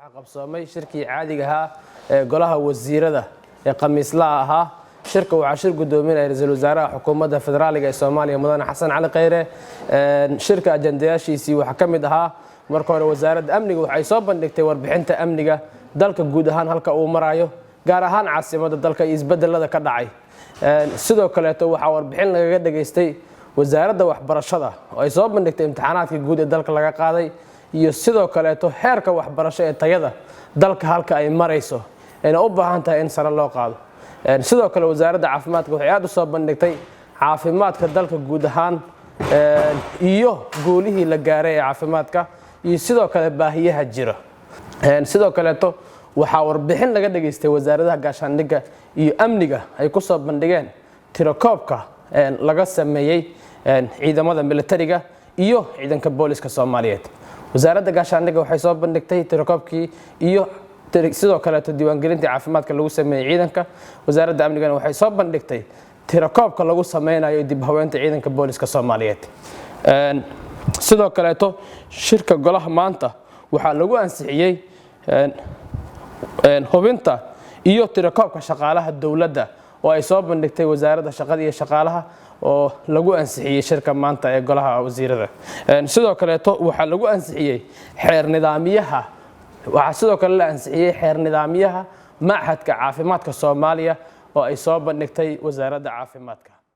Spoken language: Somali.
Waxaa qabsoomay shirkii caadiga ahaa ee golaha wasiirada ee khamiislaha ahaa. Shirka waxaa shir gudoominaya ra-iisul wasaaraha Xukuumadda Federaaliga ee Soomaaliya, Mudane Xasan Cali Khayre. Shirka ajandayaashiisii waxaa ka mid ahaa, marka hore, Wasaaradda Amniga waxay soo bandhigtay warbixinta amniga dalka guud ahaan halka uu marayo, gaar ahaan caasimadda dalka iyo isbedelada ka dhacay. Sidoo kaleeto waxaa warbixin lagaga dhageystay Wasaaradda Waxbarashada oo ay soo bandhigtay imtixaanaadka guud ee dalka laga qaaday iyo sidoo kaleeto heerka waxbarasho ee tayada dalka halka ay marayso ayna u baahan tahay in sare loo qaado. Sidoo kale Wasaaradda Caafimaadka waxay aad u soo bandhigtay caafimaadka dalka guud ahaan iyo guulihii la gaaray ee caafimaadka iyo sidoo kale baahiyaha jira. Sidoo kaleeto waxaa warbixin laga dhageystay wasaaradaha Gaashaandhigga iyo Amniga ay ku soo bandhigeen tirakoobka laga sameeyey ciidamada militariga iyo ciidanka booliska Soomaaliyeed. Wasaaradda Gaashaandhigga waxay soo bandhigtay tirakoobkii iyo sidoo kaleeto diiwaangelintii caafimaadka lagu sameeyey ciidanka. Wasaaradda Amnigana waxay soo bandhigtay tirakoobka lagu sameynayo dib haweynta ciidanka booliska Soomaaliyeed. Sidoo kaleeto shirka golaha maanta waxaa lagu ansixiyey hubinta iyo tirakoobka shaqaalaha dowladda oo ay soo bandhigtay Wasaaradda Shaqada iyo Shaqaalaha oo lagu ansixiyey shirka maanta ee golaha wasiirada. Sidoo kaleeto waxaa lagu ansixiyey xeer nidaamiyaha, waxaa sidoo kale la ansixiyey xeer nidaamiyaha Machadka Caafimaadka Soomaaliya oo ay soo bandhigtay Wasaaradda Caafimaadka.